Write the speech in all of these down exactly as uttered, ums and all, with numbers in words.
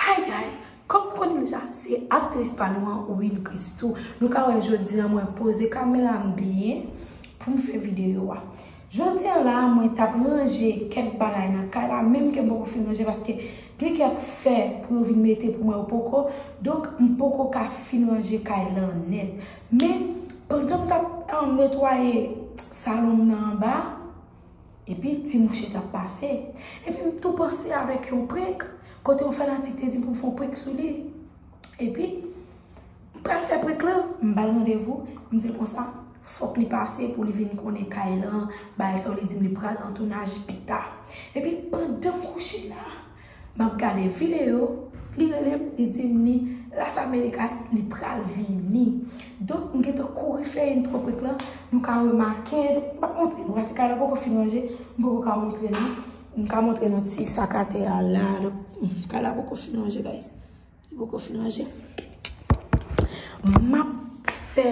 Hi guys, kòm w konnen deja, se aktris pa nou an, Will Christoo. Nou ka wè jodi a mwen poze kamera m byen pou m fè videyo a. Jodi a la, mwen t ap ranje kèk bagay nan kay la, menm ke m poko fin ranje paske gen kèk fè pou yo vin mete pou mwen yo poko. Donk, m poko ka fin ranje kay lan nèt. Men, pandan m t ap, um, netwaye salon m nan anba, epi ti mouche t ap pase. Epi m tou panse avèk yon prank, kote yon fanatik te di pou m fè yon prank sou li. Epi, m pral fè prank lan, m ba l randevou, m di l konsa, fòk li pase pou li vin konnen kay lan, bagay sa yo, li di m li pral an tounaj pita. Epi, pandan m kouche la, m ap gade videyo, li rele m, li di m li Las Americas, li pral vini. Donk, m gentan kouri fè intro prank lan, nou ka remake, donk, m ap montre nou, paske kay la poko fin ranje, m poko ka montre nou. M ka montre nou ti sa k atè a la, donk, kay la poko fin ranje, guys. Li poko fin ranje. M ap fè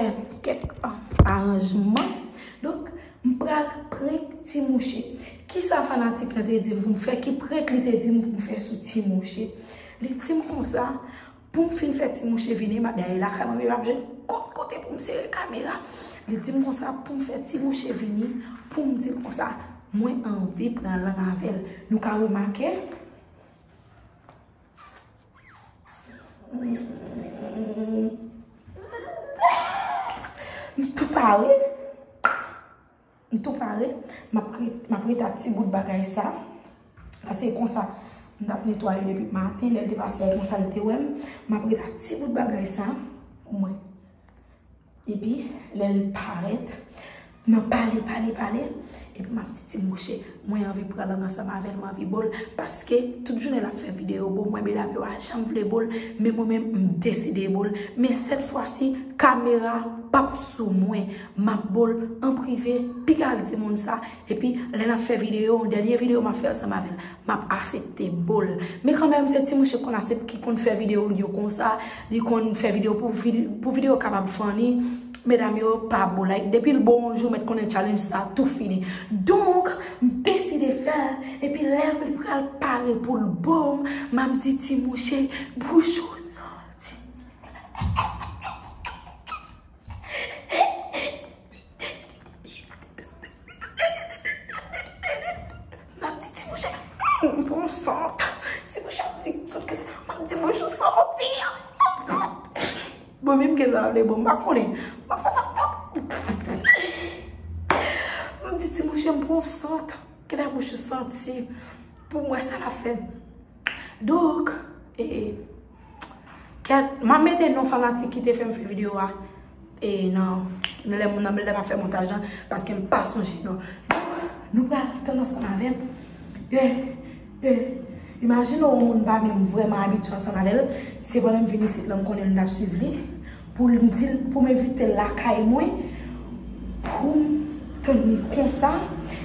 kèk, ah, aranjman. Donk, m pral prank ti mouche. Kisa fanatik lan te di m pou m fè? Ki prank li te di m pou m fè sou ti mouche? Li di m konsa, pou m fin fè ti mouche vini, m ap dèyè lakay mwen, men m ap jwenn kot kote pou m sere kamera. Li di m konsa, pou m fè ti mouche vini, pou m di l konsa, mwen anvi pran lang avè l. Nou ka remake? M tou pare. M tou pare. M ap ret, m ap ret a ti bout bagay sa. Paske konsa, m t ap netwaye depi maten, lè l te pase a, konsa l te wè m. M ap ret a ti bout bagay sa pou mwen. Epi, lè l parèt, nan pale, pale, pale, epi m ap di ti mouche, mwen anvi pran lang ansanm avè l, mwen anvi bo l, paske tout jounen l ap fè videyo, bon, mwen medam yo pa janm vle bo l, men mwen menm, m deside bo l. Men sèt fwa si, kamera p ap sou mwen, m ap bo l an prive, piga l di moun sa, epi lè n ap fè videyo, dènye videyo m ap fè ansanm avè l, m ap asepte bo l. Men kanmenm, se ti mouche konn asep-, ki konn fè videyo l yo konsa, li konn fè videyo pou vide-, pou videyo kapab funny. Medam yo pa bo like. Depi l bo yon jou, mèt konnen challenge sa tou fini. Donk, m deside fè l. Epi lè li pral pare pou l bo m, m ap di ti mouche, bouch ou santi. M ap di ti mouche, m pran sant. Ti mouche ap di sant ke sa. M ap di bouch ou santi. Bon, menm ke sa vle bon, m pa konnen. M ap fè sa. M di ti mouche, m pran sant. Kèlè bouch ou santi. Pou m wè sa l ap fè. Donk, e, kèt, m ap mete non fanatik ki te fè m fè videyo a, e, nan, nan lè, nan lè m ap fè montaj lan, paske m pa sonje non. Donk, nou pral tann ansanm avè m. E, e, imajine w, yon moun m pa menm vrèman abitye ansanm avè l. Se pandan m vin isit la, m konnen l, m t ap swiv li. Pou l di l, pou m envite l lakay mwen, pou m tann li konsa.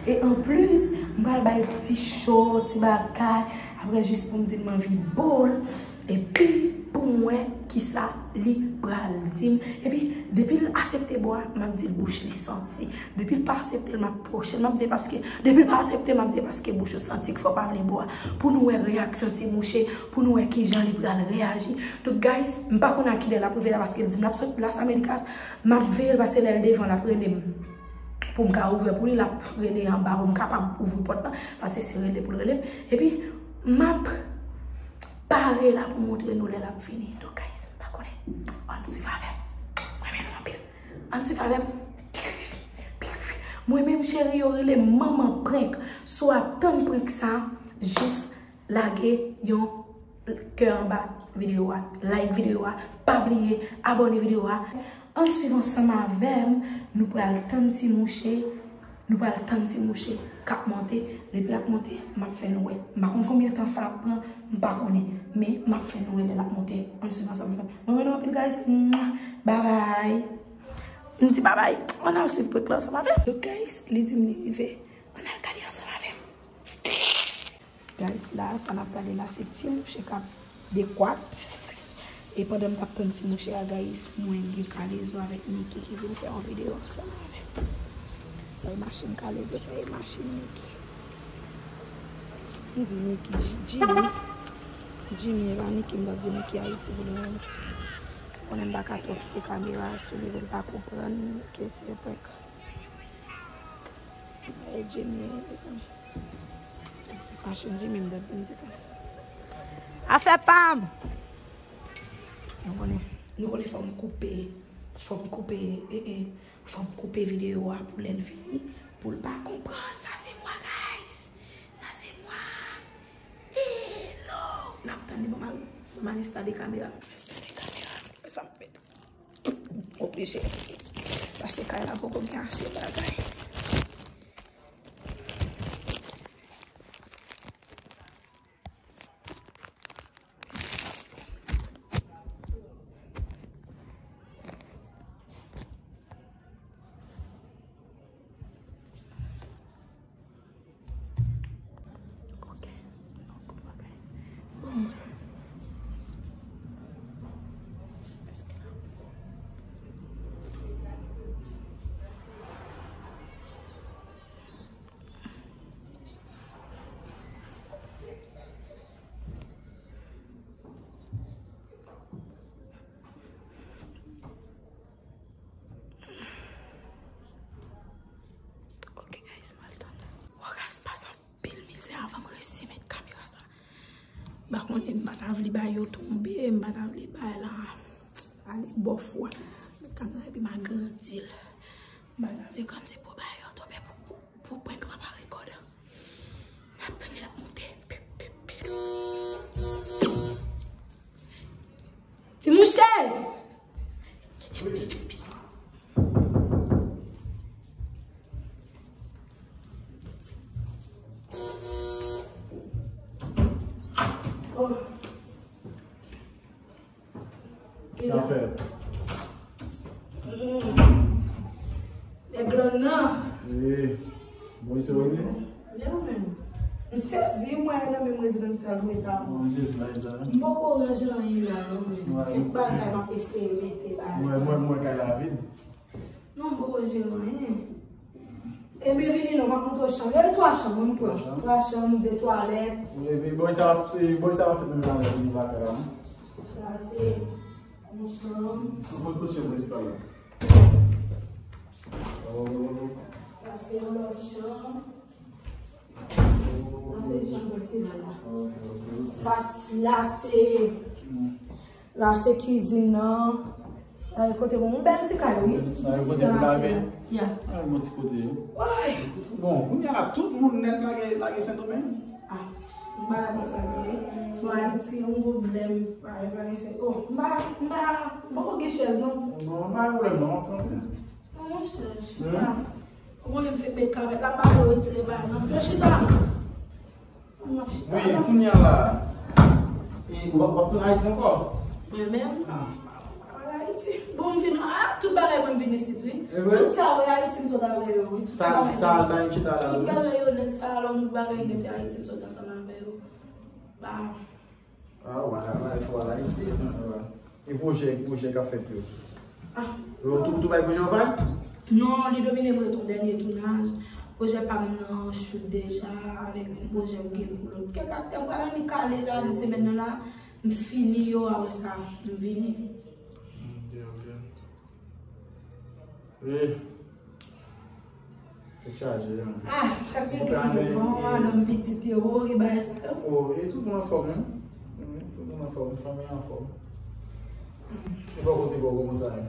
E anplis, m pral bay ti cho, ti bagay, apre jis pou m di l m anvi bo l. Epi, pou m wè kisa li pral di m. Epi, depi l asepte bo a, m ap di l bouch li santi. Depi l pa asepte l, m ap pwoche l. M ap di l paske, depi l pa asepte, m ap di l paske bouch ou santi k fè w pa vle bo a. Pou nou wè reyaksyon ti mouche, pou nou wè kijan li pral reyaji. Donk, guys, m pa konn a kilè l ap rive la, paske l di m l ap sot Las Americas. M ap veye l, paske lè l devan, l ap rele m. Pou m ka ouvè pou li, l ap rele anba pou m kapab ouvri pòt lan, paske se rele pou l rele m. Epi, m ap pare la pou montre nou lè l ap vini. Donk, guys, m pa konnen. Ann swiv avè m. Mwen renmen nou anpil. Ann swiv avè m. Mwen menm, cheri, yo rele m manman prank. Si w ap tann prank sa, jis lage yon kè anba videyo a, like videyo a, pa bliye abòne videyo a. Ann swiv ansanm avè m, nou pral tann ti mouche, nou pral tann ti mouche k ap monte. Depi l ap monte, m ap fè nou wè. M pa konn konbyen tan sa ap pran, m pa konnen, men m ap fè nou wè lè l ap monte. Ann swiv ansanm avè m. Mwen renmen nou anpil, guys. Mwah. Bye bye. M di bye bye. Ann al swiv prank lan ansanm avè m. Yo, guys, li di m li rive. Ann al gade ansanm avè m. Guys, la, sa n ap gade la, se ti mouche k ap dekwat. E pandan m t ap tann ti mouche a, guys, mwen gen Kalezo avèk Niki ki vin fè yon videyo ansanm avè m. Sa e machin Kalezo, sa e machin Niki. M di Niki, Jimmy. Jimmy e pa Niki m t ap di Niki Ayiti pou li menm. Konnen m pa ka twò kite kamera sou li pou l pa konprann ke se prank. E Jimmy, mezanmi. Machin Jimmy m t ap di m se pa. Afè pa m! Nou konnen, nou konnen fò m koupe, fò m koupe, e, e, fò m koupe videyo a pou lè l vini, pou l pa konprann. Sa se mwa, guys! Sa se mwa! Hello! N ap tann li, ban m al, ban m al enstale kamera. Enstale kamera. Sa m met. Oblije. Pase kay la poko gen ase bagay. Ok. Non, kou bagay. Bon. Èske la? Ok, guys, m al tann. Wow, guys, m pase anpil mizè avan m resi met kamera sa. M pa konnen, m pa ta vle bay yo tonbe, m pa ta vle bay la ale bò fwa. Met kamera epi m agrandi l. M pa ta vle kòmsi pou bay yo tonbe pou, pou, pou prank lan pa rekòd. M ap tann l ap monte. Pe, pe, pe. Ti mouche! Oh. Sa fè? Mm. Nèg lan nan. Wi. Bon, se ou li? Lè ou menm. M sezi, m wè nan menm rezidansyèl mwen ta. Bon, m sezi la, sa. M poko ranje anyen la, non, men. Kèk bagay m ap eseye mete bagay sa. Mwen, mwen, mwen kay la vid. Non, m poko jere anyen. Ebyen vini non, m ap montre w chanm. Yo, twa chanm, wi, m pran. Twa chanm? Twa chanm, de twalèt. Wi, epi bòy sa, se bòy sa ap fèt menm jan avèk li lakay la, non? Sa se yon chanm. Ou pot kouche prensipal la. Oh. Sa se yon lòt chanm. Sa se chanm prensipal la. Ok, ok. Sa s-, la se, la se kizin nan. Eh, kote bon, yon bèl ti kay, wi. Ah, ti kote pou lave. Ya. Ah, yon ti kote, wi. Bon, kounye a la, tout moun nèt lage, lage Sendomeng. Ah, m pa la konsa, wi. Bon, Ayiti, yon pwoblèm, pa, pa gen se, oh, m pa, m pa, m poko gen chèz, non. Non, pa gen pwoblèm, non, m ap pran. Non, monchè, chita. Ou konnen m fèk met kavèt la, m pa vle retire bagay nan pye chita. M ap chita la. Wi, kounye a la. E, w ap, w ap tounen Ayiti ankò? Mwen menm? Ah. M pa al Ayiti. Bon, m vin, ah, tout bagay mwen m vin isit, wi. E vre? Tout sa w wè Ayiti m sot avè yo, wi. Tout sa, sa bagay yo. Sa al bay chita la, wi. Tout bagay yo nèt, sa alò, tout bagay nèt Ayiti m sot ansanm avè yo. Ba. Ah, w pa travay, fò w al Ayiti. E pwojè, pwojè k ap fèt yo? Ah. Yo tou, tou bay pwojè yo vag? Non, li domine mwen tou dènye tounaj. Pwojè pa m nan chout deja, avèk yon pwojè m gen pou lòt. Kèk aktè m pral annik ale la, nan semèn nan la, m fini yo, apre sa, m vini. Ok, ok. Wi. Tèt chaje, an. Ah, sa k gen tou bon, madanm pitit yo, wi, bagay sa yo. Oh, e tout moun anfòm, wi. Wi, tout moun anfòm, fanmi an anfòm. E bò kote bò kòman sa ye?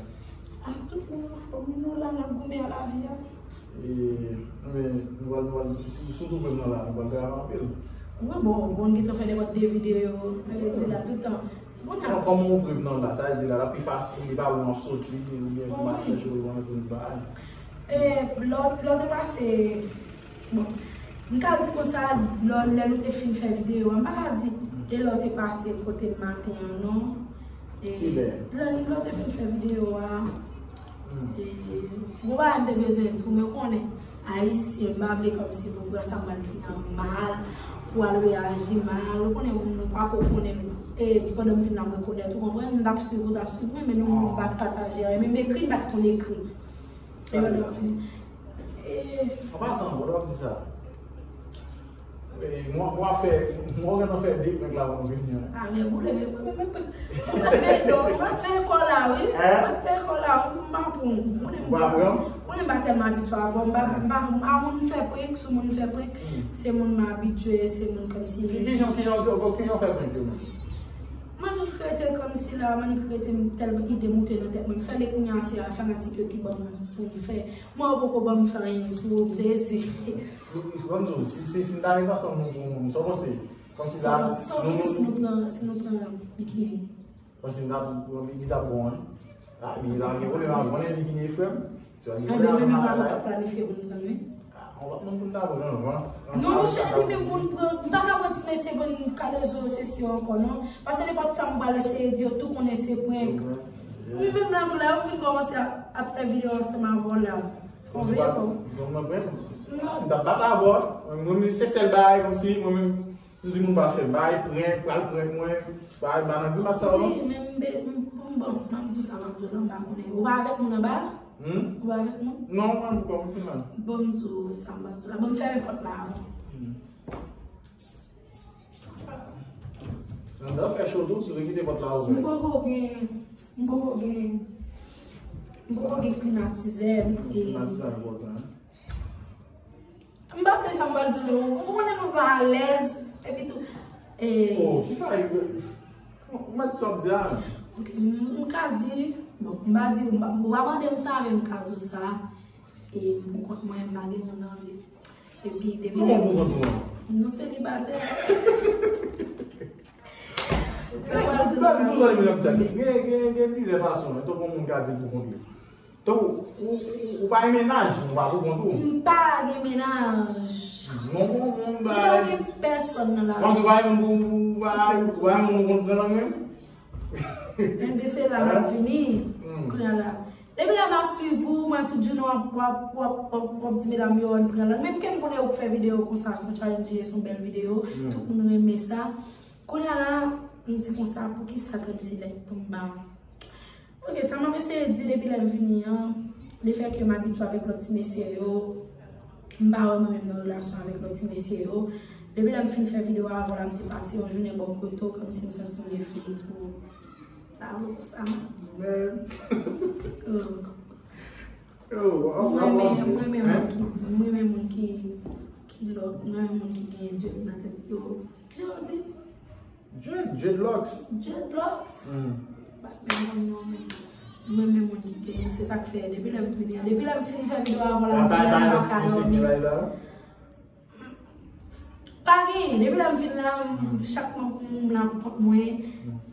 Ah, tout moun anfòm, wi, nou la, n ap goumen a lavi a. E, men, nou pral, nou pral, si, si w tou pran nan la, nou pral travay anpil. Wi, bon, bon, gentan fè nenpòt de videyo, mwen te di la tout tan. Bon, kòman ou pran nan la, sa vle di la, l ap pi fasil, li pa bon ap soti, oubyen pou m al chèche w, ou antre nan bagay. E, lè w, lè w te pase, bon, m ka di konsa, lè, lè nou te fin fè videyo a, m pa ka di, e lè w te pase kote m maten an, non. E, lè, lè w te fin fè videyo a, e, gon bagay m te bezwen di w, men w konnen, Ayisyen, m pa vle kòmsi pou pran sa m pral di an mal, pou al reyaji mal. Ou konnen, nou pa ko konnen, e, pandan m vin la, m rekonèt, ou konprann, m t ap swiv, ou t ap swiv mwen, men nou, nou pa t pataje anyen, menm ekri, m pa t konn ekri. E, an pasan, bon, w ap di sa. E, mwen, mwen ap fè, mwen gentan fè de prank la pou nou vini an. Ah, men boule, men boule, men prank. Mwen ap fè do, mwen ap fè kò la, wi. Mwen ap fè kò la, wi, pou m pa pou. Ou pa pran? Wi, m pa tèlman abitye avè w, m pa, m pa, m pa moun fè prank, sou moun fè prank, se moun m abitye, se moun kòmsi. Ki, ki jan, ki jan, ki, ki jan fè prank yo menm? Mwen rete kòmsi la, mwen rete tèlman ide moute nan tèt mwen. M fè li kounye a, se fanatik yo ki ban m pou m fè. Mwen yo poko ban m fè anyen sou, m sezi. Ban m di w, si, si, si n ta ret ansanm, nou, nou, nou, sa w panse? Kòmsi la, nou, si nou pran, si nou pran bikini. Kòmsi n ta pran bikini, ta bon, wi. Ah, bikini la gen pwoblèm, a konnen bikini e frè m. Si w gen pwoblèm, men nou pa fè planifye pou n pran, wi. Ah, on lòt moun pou n ta pran, non, non. Non, monchè, li menm pou n pran, m pa ka pran ti mesye pou n kale zo, se si ankò, non. Paske nenpòt sa m pral eseye di yo, tou konnen se prank. Li menm nan tou la, yo vin kòmanse ap, ap fè videyo ansanm avè w la. Ou vle kò? Non, non, non. Non. M t ap bat avè w. Mwen, mwen, se sèl bagay, kòmsi, mwen menm, m di moun pa fè bay, prank, pral prank mwen, bay, ba nan grimas sa, non? Wi, men m, m, m, bon, m ap di sa, m ap di w la, m pa konnen. Ou pa avèk moun anba? Hmm? Ou pa avèk moun? Non, mwen, m poko, m fin la. Bon, m di w sa, m ap di w la. Bon, m fèmen pòt la avan. Hmm. Anndan fè cho tou, si w te kite pòt la ouvè. M poko gen, m poko gen, m poko gen klimatizè, e klimatizè enpòtan, hein? M pa vle sa m pral di w, ou konnen nou pa alèz, epi tou, e. Oh, ki bagay, ou mèt sa w ap di a? Ok, m, m ka di, bon, m pa di, m pa, ou pa mande m sa, men m ka di w sa. E m pou kont mwen, m pa gen moun nan vi. Epi depi lè nou selibatè. Sa m pral di nou pa gen moun nan vi. Gen, gen, gen plizyè fason, men tankou yon moun ka di l pou kont li. Tankou, ou, ou, ou pa gen mennaj, ou pa pou kont ou. M pa gen mennaj. Non, non, non, m pa gen pèsòn nan lavi. Kòmsi ou pa gen moun pou, ou pa, ou pa gen moun pou kont nan lang menm? Enben, se la m ap vini. Kounye a la. Depi lè m ap swiv ou, mwen tout jounen w ap, w ap, w ap, w ap, w ap di medam yo ann pran lang. Menm ke m konnen ou k fè videyo konsa, se yon challenge, se yon bèl videyo. Tout moun renmen sa. Kounye a la, m di konsa, poukisa kòmsi lè pou m ba. Ok, sa m ap eseye di depi lè m vini an, lefètke m abitye avèk lòt ti mesye yo, m pa wè mwen menm nan relasyon avèk lòt ti mesye yo. Depi lè m fin fè videyo avè w la, m te pase yon jounen bò kote w, kòmsi m santi m gen feeling pou pa vle konsa, non. Men. Oh. Oh, mwen renmen, mwen renmen moun ki, mwen renmen moun ki, ki lòk, mwen renmen moun ki gen dread nan tèt yo. Jan w di? Dread, dreadlocks. Dreadlocks? Hmm. Bat men moun non, men mwen renmen moun ki gen, se sa k fè, depi lè m vini an, depi lè m fin fè videyo avè w la, m vini an, m pa ka dòmi. Pa genyen. Depi lè m vin la, m, chak mwen pou m la pou kont mwen,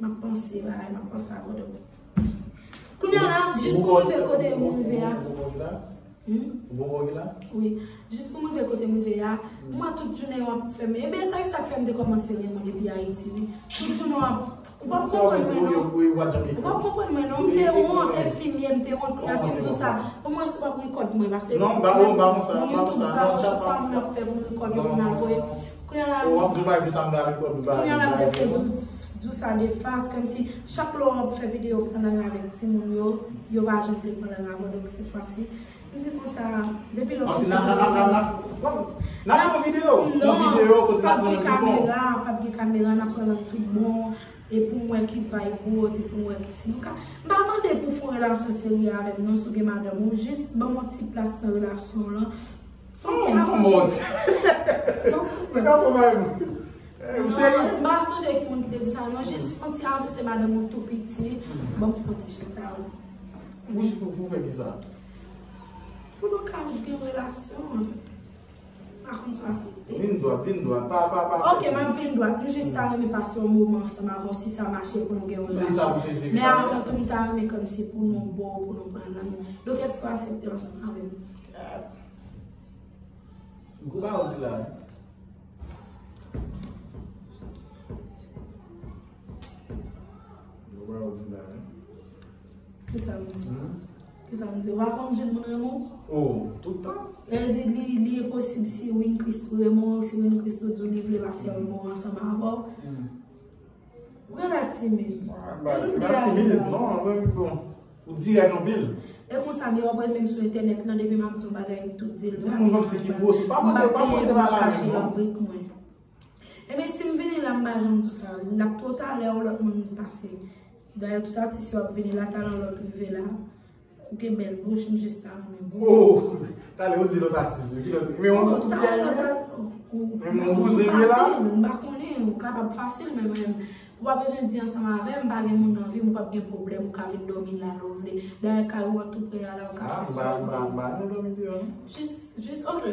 m ap panse bagay, m ap panse avè w. Kounye a la, jis pou m rive kote m rive a. Hmm? Wi. Jis pou m rive kote m rive a, m wè tout jounen yo ap fè m. Ebyen, sa, sa k fè m te kòmanse renmen w depi Ayiti, wi. Tout jounen yo ap Ou p ap konprann mwen, non. Ou p ap konprann mwen, non. M te wont, te fimye, m te wont. Kounye a, si m di w sa, omwen si w p ap rekòd mwen, paske moun YouTube sa yo, tout sa moun ap fè pou m rekòd yo, pou m al voye. Kounye a la, kounye a la, m te vle di w, di w sa de fas, kòmsi chak lè w ap fè videyo, pran lang avèk timoun yo, yo pa janm vle pran lang avè w, donk, se fwa si, m di konsa, depi lè w fin fè videyo. N ap fè yon videyo, yon videyo kote n ap pran lang tout bon. Non, p ap gen kamera, p ap gen kamera, n ap pran lang tout bon. E pou m wè ki vibe ou, epi pou m wè ki si nou ka. M pa mande pou fè yon relasyon serye avè m, non, si w gen madanm ou, jis ban m yon ti plas nan relasyon w lan. Fè yon ti avansman. Ou ka fè bagay moun. Eh, ou serye? Non, m pa sonje ki moun ki te di sa, non, jis fè yon ti avanse madanm ou tou piti, ban m fè yon ti chita, wi. Wi, pou, pou fè ki sa? Pou nou ka gen yon relasyon. Pa konn si w aksepte. Vin dwat, vin dwat. Pa, pa, pa. Ok, m ap vin dwat. M jis ta renmen pase yon moman ansanm avè w, si sa mache pou nou gen yon relasyon. Men avan tou, m ta renmen kòmsi pou nou bo, pou nou pran nan men. Donk, èske w aksepte ansanm avè m? Gwo pawòl sila, wi. Gwo pawòl sila, wi. Kisa m di? Hmm? Kisa m di? Ou pa konn jan moun renmen w? Oh, tout tan. Sa vle di li, li enposib si Win Christo renmen w, si Win Christo di w li vle pase yon moman ansanm avè w. Hmm. Ou genlè timid. Ah, m pa, m pa timid, non, mwen, bon. Ou dirèk anpil. E konsa, men w ap wè menm sou entènèt lan, depi m ap di yon bagay, m tou di l. Gen moun kòmsi ki pwose, pa pwose, pa pwose bagay, non. M pa kache lanbrik mwen. Ebyen, si m vini la, m pa janm di sa. L ap twò ta lè yon lòt moun pase. Dayè, tout atis yo ap vini la, talè yon lòt rive la. Ou gen bèl bouch, m jis ta renmen bouch. Oh! Talè ou di lòt atis yo, ki lòt? Men yon lòt ou byen renmen? Men yon bouzen li la? Fasil, m pa konnen, ou kapab fasil, men mwen, ou pa bezwen di ansanm avè m, m pa gen moun nan vi m, ou p ap gen pwoblèm, ou ka vin dòmi la lè w vle. Dayè, kay ou an tou pre a la, ou ka fè sa ou vle. M pa, m pa, m pa, nou dòmi deyò, non? Jis, jis, ok.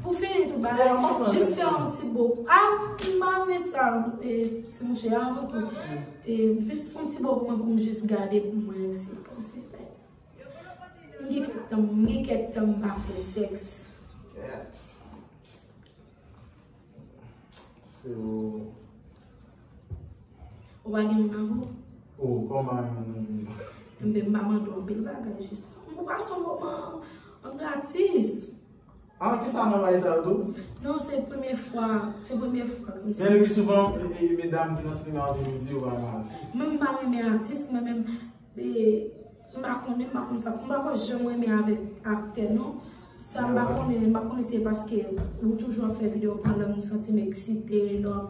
Pou fini tout bagay, jis fè yon ti bo. A, m pa renmen sa, e, ti mouche, avan tou. E, jis fè yon ti bo pou mwen, pou m jis gade pou mwen, se kòmsi, like, m gen kèk tan, m gen kèk tan m pa fè sèks. Yes. Se ou. Ou pa gen moun nan vi w? Oh, kòman yon moun nan vi w? Enben, m pa mande w anpil bagay, jis. Ou pase yon moman an gratis. Ah, ki sa nan bagay sa yo tou? Non, se premye fwa, se premye fwa kòmsi. Men le pi souvan, e, e, medam ki nan sinema yo toujou di yo pa renmen atis. Mwen, m pa renmen atis, mwen menm, e, m pa konnen, m pa konn sa. M pa ko janm renmen avèk aktè, non. Sa m pa konnen, m pa konnen se paske ou toujou ap fè videyo pandan m santi m eksite, lè w ap,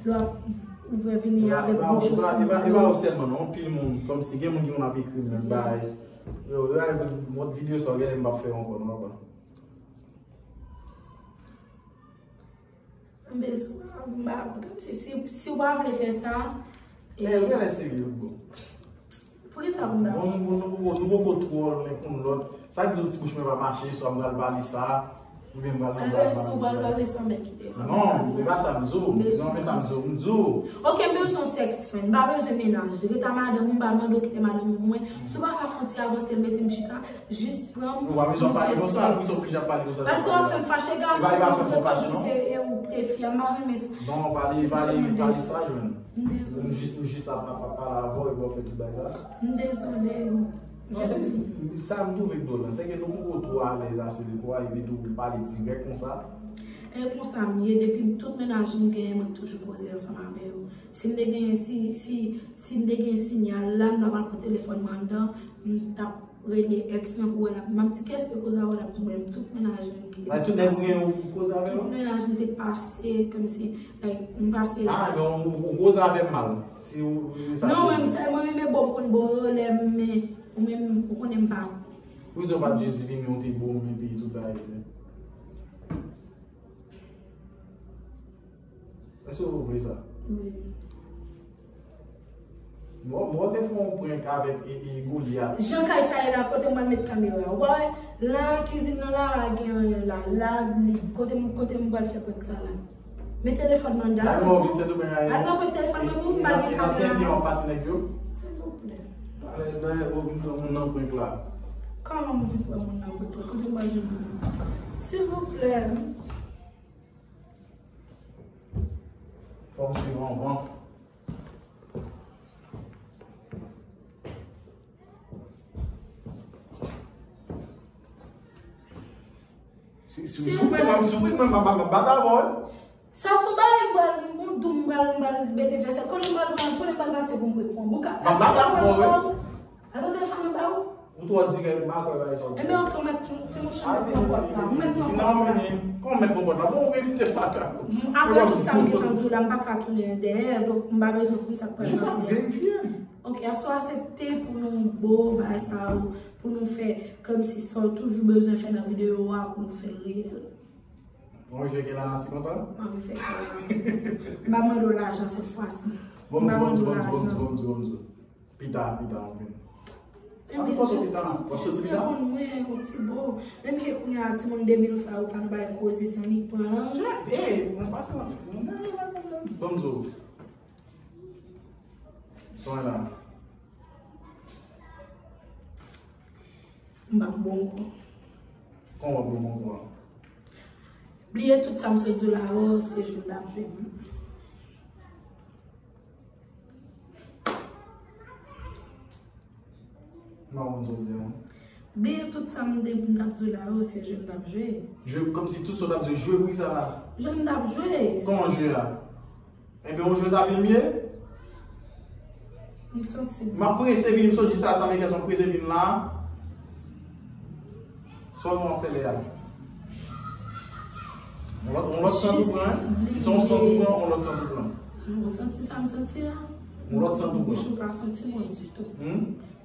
lè w ap ouvè vini avèk bouch ou sou mwen. E pa, e pa, e pa ou sèlman, non. Anpil moun, kòmsi gen moun ki konn ap ekri m menm, bay. Yo, yo, lòt videyo sa, w genlè m p ap fè yo ankò, non, papa. Enben, si w pa, m pa, kòmsi, si, si w pa vle fè sa, e, ou genlè serye, wi, bon. Poukisa pou m ta? Bon, nou, nou, nou, nou poko twò lwen kounn lòt. Sa k di w ti bouch mwen pa mache, swa m pral pale sa, oubyen m pral nan pale sa. Si w pral pale sa, men kite sa. Non, se pa sa m di w. Non, men sa m di w, m di w. Ok, m bezwen yon sex friend. M pa bezwen mennaj. Ret a madanm ou, m pa mande w kite madanm ou pou mwen. Si w pa ka fè yon ti avanse, mete m chita. Jis pran m, nou fè sèks. Ou pa bezwen pale konsa, poukisa w oblije ap pale konsa? Paske w ap fè m fache, gason, ou montre kòmsi se e ou ki te fi a, m pa renmen sa. Non, pale, pale, pale saj, menn. M dezole. M jis, m jis ap, ap, ap pale avè w, epi w ap fè tout bagay sa. M dezole. Non, se, sa m twouve k dwòl lan, se ke nou poko twò alèz ase de kwa, epi tou pale dirèk konsa. E konsa m ye, depi tout mennaj m genyen, mwen toujou koze ansanm avè yo. Si m te genyen, si, si, si m te gen sinyal la, m t ap pran telefòn mwen anndan, m t ap rele ex mwen pou wè l ap, m ap di kiyès te koze avè w, l ap di mwen tout mennaj mwen ki. Like, tout nèg ou gen ou koze avè yo? Tout mennaj mwen te pase, kòmsi, like, m pase. Ah, men ou, ou koze avè m mal. Si ou, se sa. Non, mwen, se mwen menm e bo m konn bo yo, lè m, men, ou menm, ou konnen m pa. Poukisa ou pa t jis vini, ou te bo m, epi tout bagay fini? Èske ou vle sa? Wi. Bon, bon, te fè yon prank avèk e, e Goliath. Jan kay sa ye la, kote m pral met kamera? Ou pa wè, la, kizin nan la, pa gen anyen la. La, li, kote m, kote m pral fè prank sa la? Men telefòn manda. Al nan ofis, se tou men. Al nan ofis, telefòn mwen pou m pa gen kamera. Nan tenten w ap pase nèg yo. Silvouplè. Ale, dayè, ou vin pran moun nan prank la. Kòman m vin pran moun nan prank la? Kote m pral jwenn moun nan? Silvouplè. Fò m swiv anvan. Si, si, si w sou pwen mwen, m sou pwen mwen, m ap, m ap bat avè w. Sa sou bagay m pral, m dou m pral, m pral mete vèsèl. Kote m pral pran, kote m pral pase pou m pran? Bouka. M ap bat avè w, wi. Al pran telefòn nan ba ou. Ou twò dirèk, m pa kwè bagay sa w di. Ebyen, ou twò mèt ti mouche, ou mèt pran pòt la. Ou mèt pran pòt la. Kòman mèt pran pòt la? Bon, ou evite pale. Apre tout sa m gentan di w la, m pa ka tounen dèyè, donk m pa bezwen konn sa k pral pase. Jis ap verifye. Ok, aswè a se te pou nou bo bagay sa yo, pou nou fè kòmsi sa w toujou bezwen fè nan videyo a, pou nou fè l reyèl. Ou anvi fè kè lanati kontan? M anvi fè kè lanati kontan. M pa mande w lajan sèt fwa si. Bon, m pa mande w lajan. Bon, bon, bon, bon, bon, bon. Pita, pita, anpil. Anpil, jis pou, jis reponn mwen yon ti bo. Menm ke kounye a timoun de mil sa yo pa nan bagay koze, se annik pran lan. Ey, mwen pase nan timoun. Bon, m di w. Son la. M p ap bon ankò. Kòman w ap bon ankò? Bliye tout sa m sot di w la yo, se jwe m t ap jwe. M pa konn sa w di a. Bliye tout sa m te, m t ap di w la yo, se jwe m t ap jwe. Jwe, kòmsi tout sa w t ap di, jwe pou kisa la? Jwe m t ap jwe. Kòman jwe a? Enben, yon jwèt a pil m ye. M santi. M ap prese vini, m sot di sa, sa, men kèson, m prese vini la. Sa w ap fè lè a? On lòt, on lòt sant ou pran, hein? Si se yon sant ou pran, on lòt sant ou pran. Ou santi sa m santi a? On lòt sant ou pran. Bouch ou pa santi bon ditou. Hmm?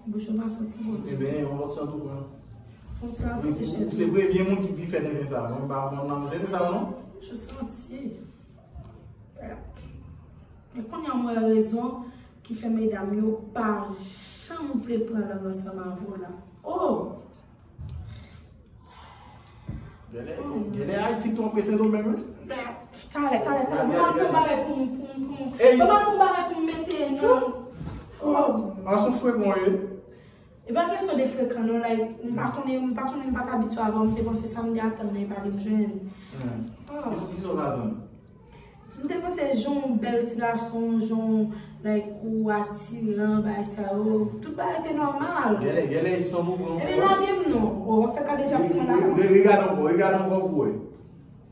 Bouch ou pa santi bon ditou. Ebyen, on lòt sant ou pran. Fon ti avanse chèz. Ou se premye moun ki, ki fè tenten sa. Mwen pa konn nan tenten sa non. Bouch ou santi. Men kounye a m wè rezon ki fè medam yo pa janm vle pran lang ansanm avè w la. Oh! Genlè, genlè Ayiti twò pre Sendomeng, wi. Talè, talè, talè. Mwen al pran bagay pou m, pou m, pou m. Mwen al pran bagay pou m mete nan. Oh. A sou frekan ye. E pa kesyon de frekan non, like, m pa konnen, m pa konnen, m pa t abitye avè w, m te panse sa m te atann nan e pa li m jwenn. Hmm. Ah. Kisa, kisa w t atann? M te panse jan w bèl ti gason, jan w, like, ou atiran, bagay sa yo, tout bagay te nòmal. Genlè, genlè e san pou pran. Ebyen lage m non. O, w ap fè kadejak sou mwen la. Re-, re-, regade ankò, regade ankò pou wè.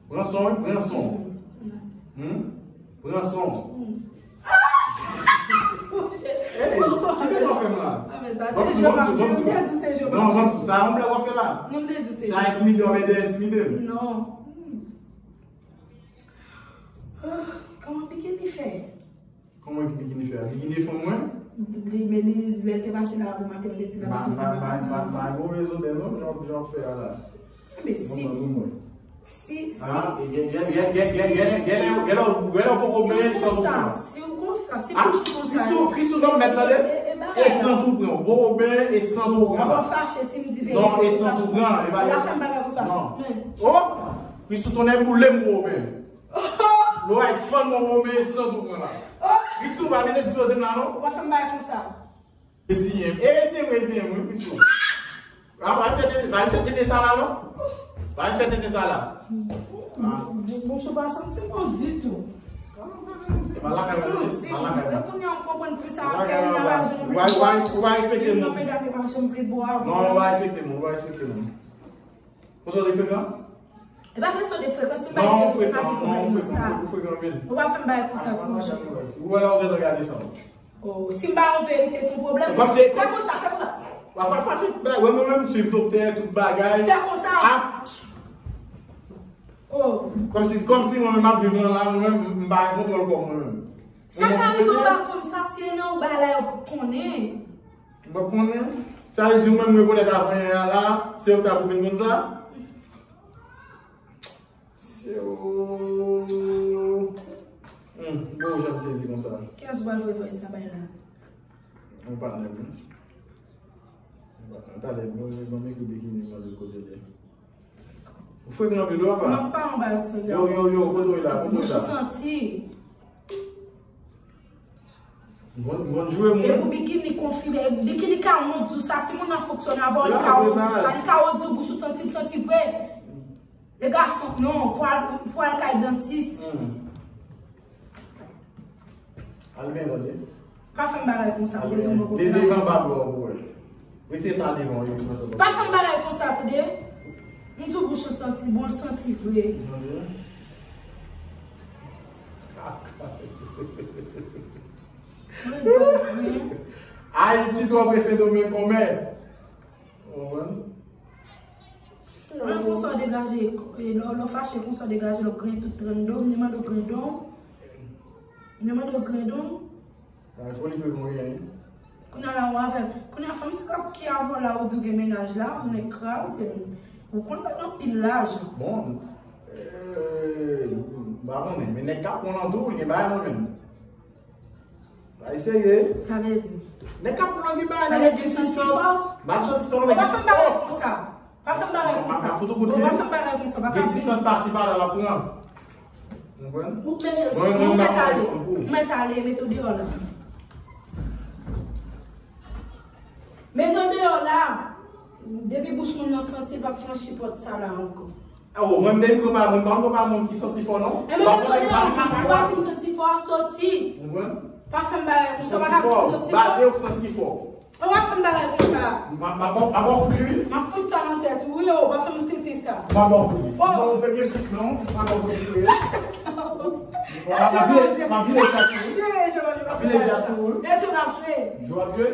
Pran son, wi, pran son. Hmm? Pran son. Ey, kisa w fè m la? Ah, men sa se jwe m ap jwe, m pèdi se jwe m ap jwe. Non, ban m tou. Sa yon blag w ap fè la? Non, m te di w se jwe. Sa entimide w, men de entimide m. Non. Ah, kòman bikini fè? Kòman bikini fè a? Bikini e fanm mwen? Li, men li, lè l te pase la avè w maten, l te di l ap bikini. Bay move odè non, jan, jan w ap fè a la. Men si, si, si. Ah, genlè, genlè, genlè, genlè, genlè, genlè, genlè, ou poko benyen san tou pran. Si w konsa, si w konsa, si w konsa. Krisou, Krisou nan mèt tande. E sant ou pran, ou poko benyen e sant ou pran. Mwen fache si m di verite. Non, e sant ou pran, e pa. Ou pa fè m bagay konsa. Non. Oh! Krisou tonnè boule m poko benyen. Lò ay fann mwen mwen men san tou pran la. Krisou pa vin dispoze m la non. Ou pa fè m bagay konsa. Reziyen m. E reziyen m, reziyen m, wi, Krisou. A, pa fè tete, pa fè tete sa la non. Pa fè tete sa la. Bouch ou pa santi bon ditou. Santi. Mwen kounye a m konprann pou sa Kevin ap aji. Ou pa respekte moun. Non, ou pa respekte moun, ou pa respekte moun. Konsa w te frekan? E pa kesyon de frekans, si m pa gen frekans, pa gen pwoblèm nan sa. Ou frekan anpil. Ou pa fè m bagay konsa, ti monchè. Ou wè la ou gentan gade sa. Oh, si m ba yon verite, se yon pwoblèm. Fè konsa, fè konsa. Fè konsa. Wè mwen menm, m swiv doktè, tout bagay. Fè konsa. Ah. Oh. Kòmsi, kòmsi mwen menm m ap viv lan la, mwen menm, m pa gen kontwòl kò m mwen menm. Sa ka rive ou pa konn sa, si e nan yon bagay la, yo konnen. M pa konnen. Sa vle di ou menm rekonèt avan yè a la, se ou k ta pou vin konn sa? Se ou. Hmm, bon, jan m sezi konsa. Kiyès ou pral voye vòys sa bay la? Yon patnè m, wi. Yon patnè m. Talè, bon, bon, m ekri bikini, m mande l kote l ye. Ou frekan anpil wi, apa. M ap pale yon bagay serye. Yo, yo, yo, kote w ye la, kote w ye la? Bouch ou santi. M konn, m konn jwe, mwen. E pou bikini konfime, bikini ka wont di w sa, si moun nan fonksyone avè w, li ka wont di w sa, li ka wont di w bouch ou santi, l santi vre. E gason, non, fò al, fò al kay dantis. Hmm. Al byen tande. Pa fè m bagay konsa, ou te di m poko fè bagay konsa. Devan bab la, ou wè. Retire sa devan, wi, pou mwen sa. Pa fè m bagay konsa, tande. M di w bouch ou santi bon, l santi vre. Ou santi vre? Kaka. Mwen di w vre. Ayiti twò pre Sendomeng kòmè. Ou konprann? Mwen konsa w degaje, e, lè w, lè w fache konsa w degaje, lè w griyen tout grenn do, m te mande w griyen do. M te mande w griyen do. Ay, fò li fè mwen, hein. Kounye a la, ou avè, kounye a, fanm sa k ap ki avè w la, ou di w gen mennaj la, ou nèk kraze m. Ou konn bagay anpil lajan. Bon, euh, m pa konnen, men nèg k ap pran nan tou, gen bagay mwen menm. Bay serye. Sa vle di. Nèg k ap pran nan gen bagay, nèg ki ti sant. M ap soti fò non, men. Ou pa fè m bagay konsa. Pa fè m bagay konsa. M ap fout ou kout pye. Ou pa fè m bagay konsa, pa ka fini. Gen ti sant pase pa la, l ap pran. Ou konprann? Ou mèt ale, ou mèt ale, mete w deyò la. Mete w deyò la. Depi bouch moun nan santi, l p ap franchi pòt sa la ankò. Awo, mwen m te vin konpa, mwen m pa konn konpa moun ki santi fò non. Enben, ou pa di m santi fò, soti. Ou konprann? Pa fè m bagay konsa, pa ka di m santi fò. Baze ou santi fò. Ou pa fè m bagay konsa. M ap, m ap, m ap kout li wi. M ap fout sa nan tèt ou wi, ou pa fè m tenten sa. M ap kout li. Oh. Bon, ou fè m gen klik non, m ap kout li wi. M ap vire, m ap vire chat sou ou. M ap vire chat sou ou. E jwe n ap jwe. Jwe w ap jwe?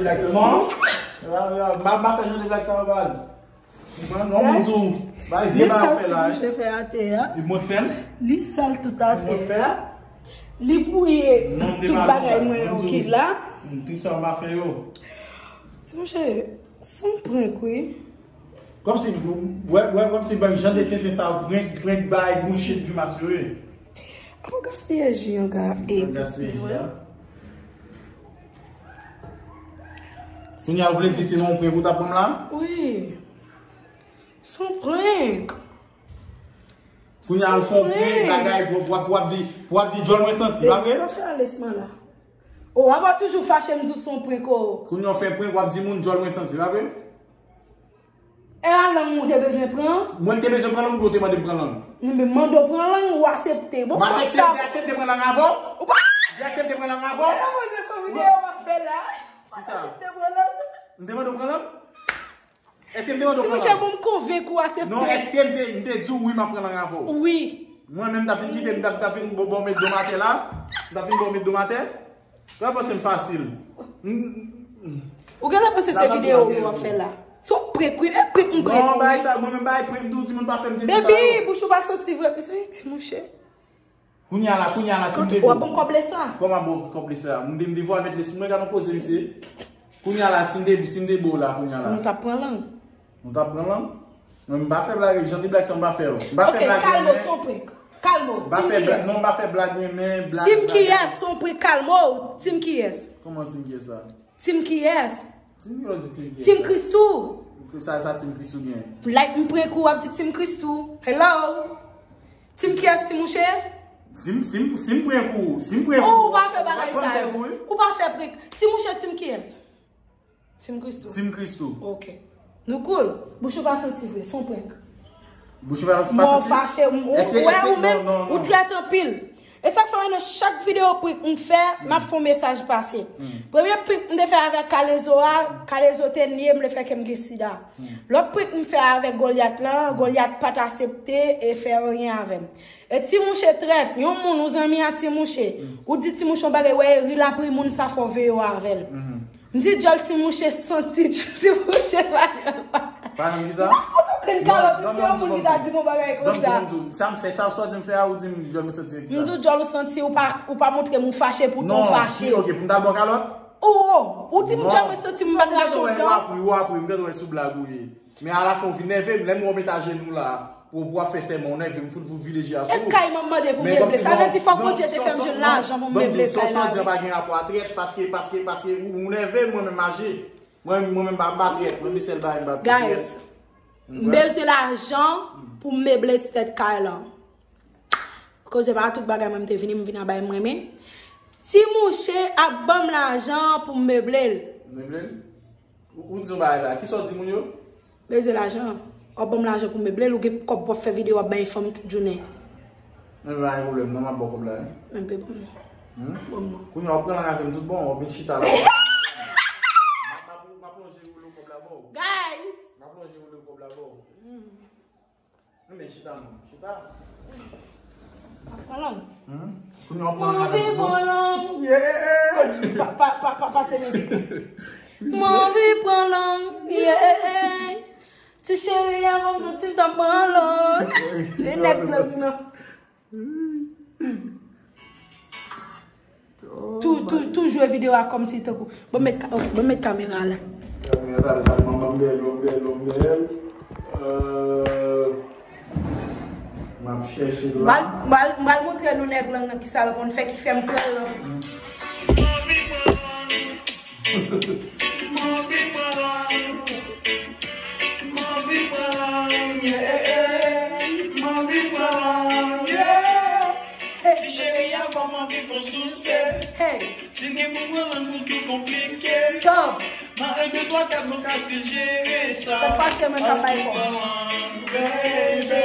de blag sa. Non. M pa, m pa, m pa fè jan de blag sa yo, baz. Mwen, non, moun sou. Bay vye bagay ou fè la. Men sa ti mouche fè atè a. E mwen fè l. Li sal tout atè a. Mwen fè l. Li bwouye tout bagay mwen yo ki la. Trip sa m pa fè yo. Ti mouche, se yon prank, wi. Kòmsi, wè, wè, kòmsi ban jan de tenten sa, prank, prank bay, bullshit, grimas yo ye. Ap gaspiye ji an ga e. Ap gaspiye ji an. Kounye a, ou vle di se nan yon prank ou t ap ban m la? Wi. Se yon prank. Kounye a, ou fè yon prank, bagay, w ap, w ap di, w ap di, djòl mwen santi, pa vre? Sa w fè a, lesman la. O, w ap toujou fache, m di w se yon prank, o. Kounye a, ou fè prank, w ap di moun, djòl mwen santi, pa vre? E a lang ou te bezwen pran? Mwen m te bezwen pran lang, ou te mande m pran lang. Mwen mande w pran lang, ou aksepte. Bon, m aksepte, m te aksepte pran lang avè w. Ou pa. M te aksepte pran lang avè w. Ou pa poze sou videyo w ap fè la. Ou pa aksepte pran lang. M te mande w pran lang? Èske m te mande w pran lang? Ti mouche, bon, m konvenk ou aksepte. Non, èske m te, m te di w wi, m ap pran lang avè w? Wi. Mwen menm, m t ap vin kite, m t ap, m t ap vin bon, bon, met do m atè la. M t ap vin bon, met do m atè. Ou pa panse m fasil? Ou genlè panse se videyo wi w ap fè la. Se yon prank wi, e prank m prank. Non, bagay sa, mwen menm bagay prank tou, timoun pa fè m te di sa yo. Baby, bouch ou pa santi vre, ti mouche. Kounye a la, kounye a la, si m te di w. W ap ban m kòb lesa? Kòman ban w kòb lesa? M te, m te vwa met lesa, mwen gade yon koze, mesye. Kounye a la, si m te, si m te ba w la, kounye a la. Nou t ap pran lang. Nou t ap pran lang. Mwen, m pa fè blag, jan de blag sa, m pa fè yo. M pa fè blag renmen. Ok, kalme w, se yon prank. Kalme w, Team Kiyès? Non, m pa fè blag renmen, blag, Team Kiyès, se yon prank, kalme w, Team Kiyès? Kòman Team Kiyès la? Team Kiyès? Team ki lè w di Team Kiyès la? Team Christoo. Sa, sa Team Christoo gen? Like, m prank ou, w ap di Team Christoo. Hello? Team Kiyès, ti mouche? Si m, si m, si m prank ou, si m prank ou, ou pa fè bagay sa yo. Ou pa fè prank. Ti mouche, Team Kiyès? Team Christoo. Team Christoo. Ok. Nou cool. Bouch ou pa santi vre, se yon prank. Bouch ou pa santi? Mò fache, ou, ou wè ou menm, ou trèt anpil. E sa k fè wè nan chak videyo prank m fè, m ap fè yon mesaj pase. Premye prank m te fè avèk Kalezo a, Kalezo te nye m lefètke m gen sida. Lòt prank m fè avèk Golyat lan, Golyat pa t aksepte e fè anyen avè m. E ti mouche trèt, yon moun ou zanmi a ti mouche, ou di ti mouche yon bagay, wè e ri l ap ri, moun sa fò w veye w avè l. M di djòl ti mouche santi ti mouche pa. Pa nan ki sa? M pa fout ou grenn kalòt ou, se yon moun ki ta di m yon bagay konsa. Sa m fè, sa, sa w di m fè a, ou di m djòl mwen santi ki sa? M di w djòl ou santi, ou pa, ou pa montre m ou fache, poutan w fache. Non, ok, pou m ta ba w kalòt? Ou, ou di m djòl mwen santi m bat raje w dan. W ap ri, w ap ri, m gentan wè sou blag ou ye. Men alafen ou vin nève m, lè m wè w met ajenou la, pou, pou w ap fè sèman, ou nève m, fout, fout vide je a sou ou. E kay mwen mande pou m meble, sa vle di fòk Bondye te fè m jwenn lajan pou m meble kay la wi. Sa w di an pa gen rapò a trèt, paske, paske, paske ou, ou nève m, mwen menm aje. Mwen, mwen menm pa, m pa trèt, mwen menm sèl bagay m pa trèt. Guys, m bezwen lajan pou m meble ti tèt kay lan. Koze pa tout bagay mwen m te vini, m vin anba m renmen. Ti mouche ap ban m lajan pou m meble l. Meble l? Ou, ou di yon bagay la, kisa w di moun yo? Bezwen lajan. W ap ban m lajan pou m meble l, ou gen kòb w ap fè videyo, w ap bay fanm tout jounen. Men pa gen pwoblèm, non, m ap ba w kòb la, wi. Menm pe ban m non. Ban m non. Kounye a w ap pran lang avè m tout bon, w ap vin chita la. M ap, m ap, m ap lonje woulo kòb la ba w. Guys! M ap lonje woulo kòb la ba w. Men chita non, chita. Ap pran lang. Hmm? Mwen anvi pran lang. Yeah. Pa, pa, pa, pa pase mizik. Mwen anvi pran lang. Yeah. Ti cheri, avan m santi m t ap pran lang. E nèg lang nan. Tou, tou, tou jwe videyo a kòmsi tankou. Bon, met, ka- ok, bon, met kamera la. Kamera la, manman bèl, manman bèl, manman bèl. Euh, m ap chèche la. M al, m al, m al montre nou nèg lang nan ki sa l konn fè ki fè m pran l lan. M anvi pran lang. M anvi pran lang. M anvi pran lang, yeah. M anvi pran lang, yeah. Hey. Ti cheri, avan m anvi fè w souse. Hey. Si gen pou pran lang pou ki konplike. Stop. Nan en, de, twa, kat, nou ka sijere sa. Sa pase mwen k ap bay kò. M anvi pran lang, baby.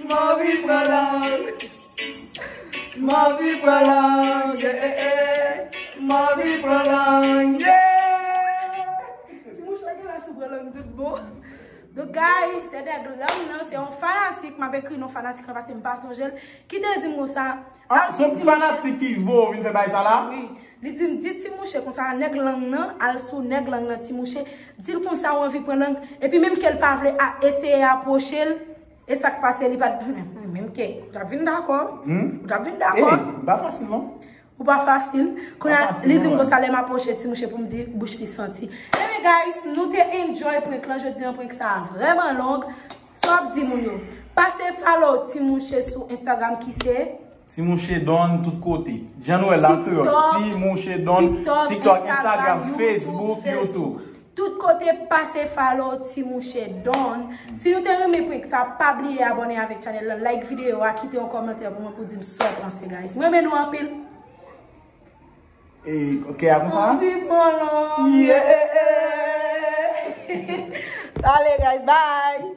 M anvi pran lang. M anvi pran lang, yeah. M anvi pran lang, yeah. Ti mouche la gen la sou pran lang tout bon. Donk, guys, se nèg lang nan, se yon fanatik, m ap ekri non fanatik lan paske m pa sonje l, ki te di m konsa, Ah, se yon fanatik ki voye w vin fè bagay sa la? Wi. Li di m, di ti mouche konsa, nèg lang nan, al sou nèg lang nan, ti mouche, di l konsa ou anvi pran lang, epi menm ke l pa vle a, eseye apwoche l, e sa k pase, li pa t, menm ke, ou t ap vin dakò, ou t ap vin dakò. Ey, m pa fasil non. Ou pa fasil. Kounye a, li di m konsa lè m apwoche ti mouche pou m di bouch li santi. Ebyen, guys, nou te enjoy prank lan jodi an, prank sa a vrèman long. Sa w ap di moun yo? Pase follow ti mouche sou Instagram ki se Ti Mouche Don tout kote. Jan nou wè la, kreyòl. Ti Mouche Don, TikTok, Instagram, Facebook, YouTube. Tout kote pase follow Ti Mouche Don. Si nou te renmen prank sa, pa bliye abòne avèk channel lan, like videyo a, kite yon kòmantè pou mwen pou di m sa w panse, guys. Mwen renmen nou anpil. E, ok, a konsa? Anvi pran lang. Yeah. Ale, guys, bye.